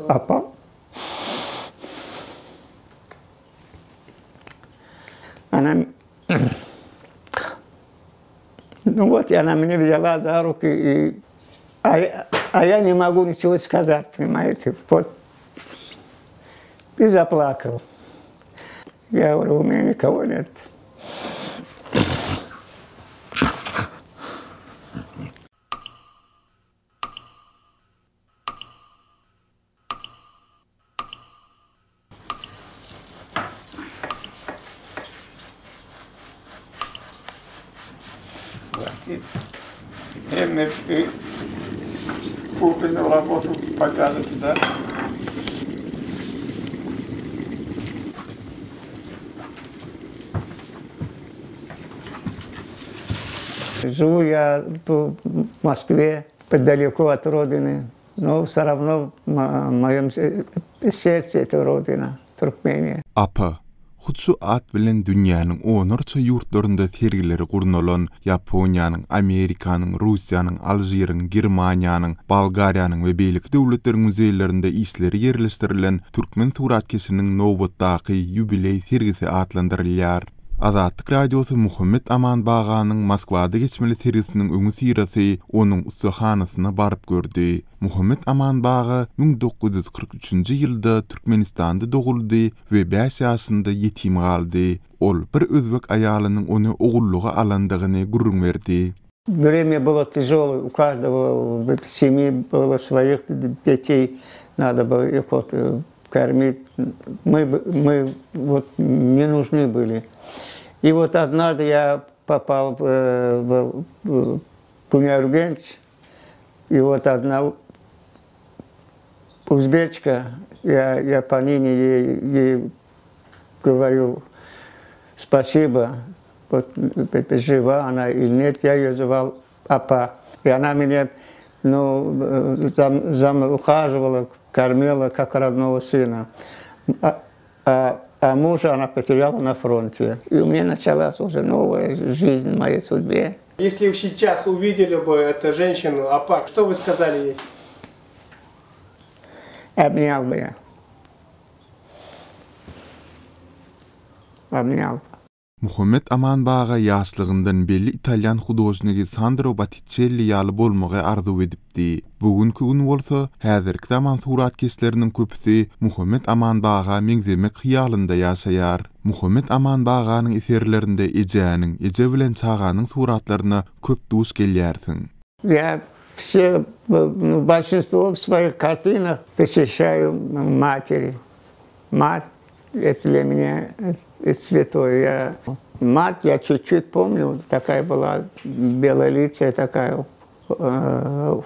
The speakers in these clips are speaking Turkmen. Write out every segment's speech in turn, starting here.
Apa. Она Ну вот, и она меня взяла за руки, и... а, а я не могу ничего сказать, понимаете, вот. И заплакал. Я говорю, у меня никого нет. Hemme кухонную работу покажете, да? Живу я в Москве, далеко от родины, но все равно в моем сердце это родина, Туркмения. Apa, hut şu at bilen dünýäniň onlarça ýurtlarynda sergileri gurnalan, Ýaponiýanyň, Amerikanyň, Russiýanyň, Alžiriň, Germaniýanyň, Bolgariýanyň we beýleki döwletleriň muzeýlerinde işleri ýerleşdirilen türkmen suratkeşiniň nobatdaky ýubileý sergisi atlandyrylýar. Azatlyk Radiosy Muhammet Aman Baganyň Moskwada geçmeli sergisiniň öňüsyrasy onuň ussahanasyna baryp gördi. Muhammet Aman Baga 1943-nji ýylda Türkmenistanda doguldy we bäş ýaşynda ýetim galdy. Ol bir özbek aýalynyň ony ogullyga alandygyny gürrüň berdi. Время было тяжелое, у каждого в семье было своих детей, надо было их вот э, кормить. Мы, мы вот не нужны были. И вот однажды я попал в, э, в, в Куня-Ургенч, и вот одна узбечка, я, я по Нине ей, ей говорю спасибо, вот жива она или нет, я ее звал Апа. И она меня ну, там, за мной ухаживала, кормила как родного сына. А, а, а мужа она потеряла на фронте. И у меня началась уже новая жизнь в моей судьбе. Если вы сейчас увидели бы эту женщину, Апа, что вы сказали ей? Обнял бы я. Обнял. Muhammet Aman Baga ýaşlygyndan belli italýan hudožnigi Sandro Bottiçelli ýaly bolmagy arzuw edipdi. Bu günki gün bolsa, häzirki zaman suratkeşleriniň köpüsi Muhammet Aman Baga meňzemek hyýalynda ýaşaýar. Muhammet Aman Baganyň eserlerinde ejäniň, eje bilen çaganyň suratlaryna köp duş gelýärsiň. Я все, ну, большинство в своих картинах посвящаю матери. Мать – это для меня святое. Я, мать, я чуть-чуть помню, такая была белолицая, такая э,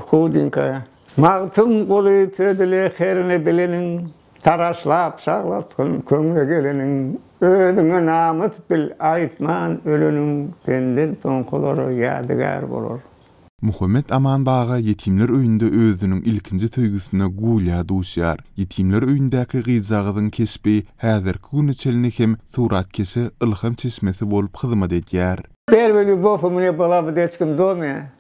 худенькая. Magtymguly söz ile herne bileniň, Taraşlap şaglatgyn köňle geleniň, Özüňe namys bil, aýtman öleniň, Senden soňkulara ýadygär bolar. Muhammet Aman baga ýetimler öýünde özüniň ilkinji söýgüsine Gulýa duşýar. Ýetimler öýündäki gyzjagazyň keşbi häzirki güne çenli hem suratkeşe ylham çeşmesi bolup hyzmat edýär. Первая любовь у меня была в детском доме.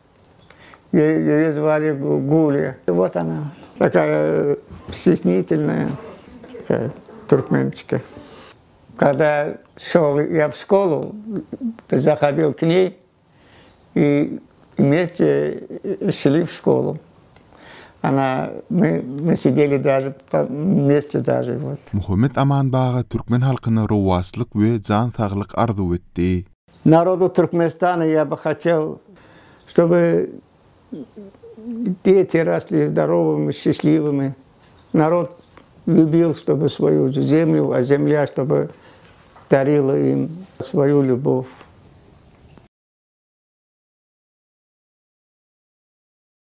Ее звали Гуля. Вот она, такая стеснительная, такая туркменочка. Когда шел я в школу, заходил к ней, и вместе шли в школу. Она, мы, мы сидели даже вместе даже. Вот. Muhammet Aman baga türkmen halkyna rowaçlyk we jan saglyk arzuw etdi. Народу Туркменистана я бы хотел, чтобы дети росли здоровыми, счастливыми. Народ любил, чтобы свою землю, а земля, чтобы дарила им свою любовь.